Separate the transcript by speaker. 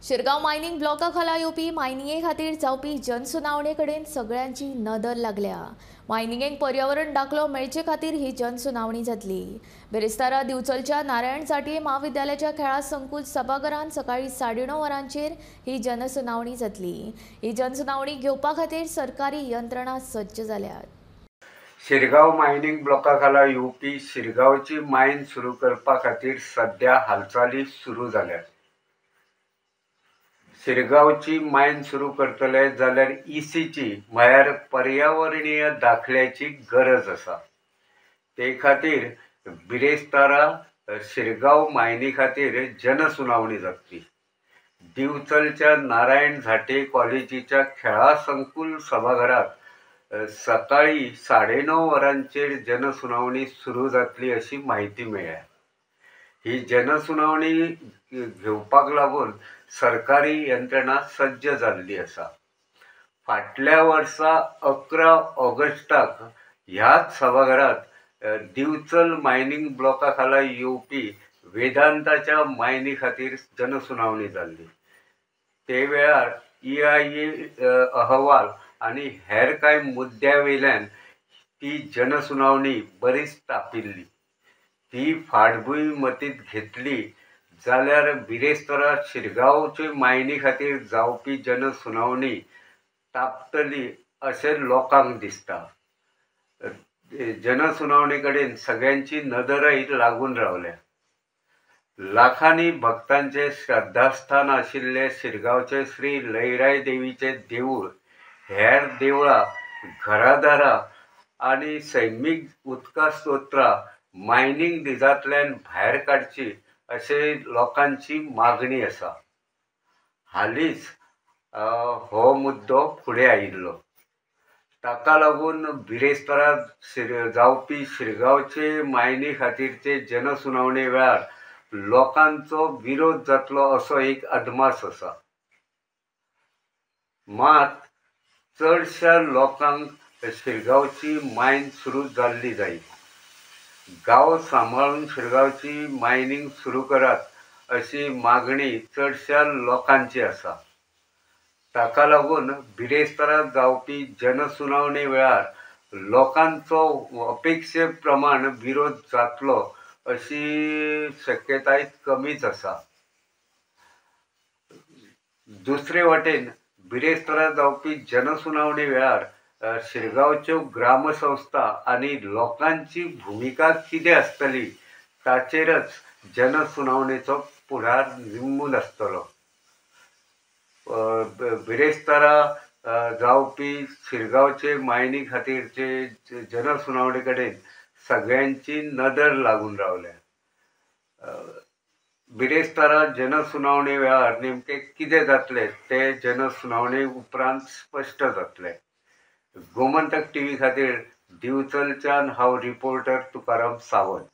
Speaker 1: Shirgaon mining ब्लॉका खाला येवपी मायनिंगे खातीर जावपी जनसुनावणे कडेन सगळ्यांची नदर लागल्या. मायनिंगेक पर्यावरण दाखलो मेळचे खातीर ही जनसुनावणी जातली. बिरेस्तारा दिवचलच्या नारायण झांटये म्हाविद्यालयाच्या खेळा संकुल सभाघरांत सकाळी 9:30 वरांचेर ही जनसुनावणी जातली. ही जनसुनावणी घेवपा खातीर सरकारी यंत्रणा सज्ज जाल्यात.
Speaker 2: शिरगांव मायनिंग ब्लॉका खाला येवपी शिरगांवची मायन सुरू करपा खातीर सध्या हालचाली सुरू जाल्यात. शिरगांवची मायन सुरू करतले जाल्यार ईसीची म्हळ्यार पर्यावरणीय दाखल्याची गरज आसा. ते खातीर बिरेस्तारा शिरगांव मायनी खातीर जनसुनावणी जातली. दिवचलच्या नारायण झांटये कॉलेजीच्या खेळा संकुल सभाघरांत सकाळी 9:30 वरांचेर जनसुनावणी सुरू जातली अशी म्हायती मेळ्ळ्या. ही जनसुनावणी घेवपाक लागून सरकारी यंत्रणा सज्ज जाल्ली आसा. फाटल्या वर्सा 11 ऑगस्टाक ह्याच सभाघरांत दिवचल मायनिंग ब्लॉका खाला येवपी वेदांताच्या मायनी खातीर जनसुनावणी जाल्ली. ते वेळार EIA अहवाल आनी हेर कांय मुद्द्या वयल्यान ती जनसुनावणी बरीच तापिल्ली. ती फाटभूंय मतींत घेतली जाल्यार बिरेस्तारा शिरगांवचे मायनी खातीर जावपी जनसुनावणी तापतली अशें लोकांक दिसता. जनसुनावणे कडेन सगळ्यांची नदरय लागून रावल्या. लाखांनी भक्तांचे श्रद्धास्थान आशिल्ले शिरगांवचे श्री लयराय देवीचे देवूळ, हेर देवळां, घरादारां आनी सैमीक उदका स्त्रोतां मायनिंग लिजांतल्यान भायर काडची अशें लोकांची मागणी आसा. हालींच हो मुद्दो फुडें आयिल्लो. ताका लागून बिरेस्तारा जावपी शिरगांवचे मायनी खातीरचे जनसुनावणे वेळार लोकांचो विरोध जातलो असो एक अदमास आसा. मात चडश्या लोकांक शिरगांवची मायन सुरू जाल्ली जाय. गांव सांबाळून शिरगांवची मायनिंग सुरू करात अशी मागणी चडश्या लोकांची आसा. ताका लागून बिरेस्तारा जावपी जनसुनावणे वेळार लोकांचो अपेक्षे प्रमाण विरोध जातलो अशी शक्यताय कमीच आसा. दुसरे वटेन बिरेस्तारा जावपी जनसुनावणे वेळार शिरगांवच्यो ग्रामसंस्था आनी लोकांची भुमिका कितें आसतली ताचेरच जनसुनावणेचो फुडार निंबून आसतलो. बिरेस्तारा जावपी शिरगांवचे मायनी खातीरचे जनसुनावणे कडेन सगळ्यांची नदर लागून रावल्या. बिरेस्तारा जनसुनावणे वेळार नेमकें कितें जातलें तें जनसुनावणे उपरांत स्पश्ट जातलें. गोमंतक टीव्ही खातीर दिवचलच्यान हांव रिपोर्टर तुकाराम सावंत.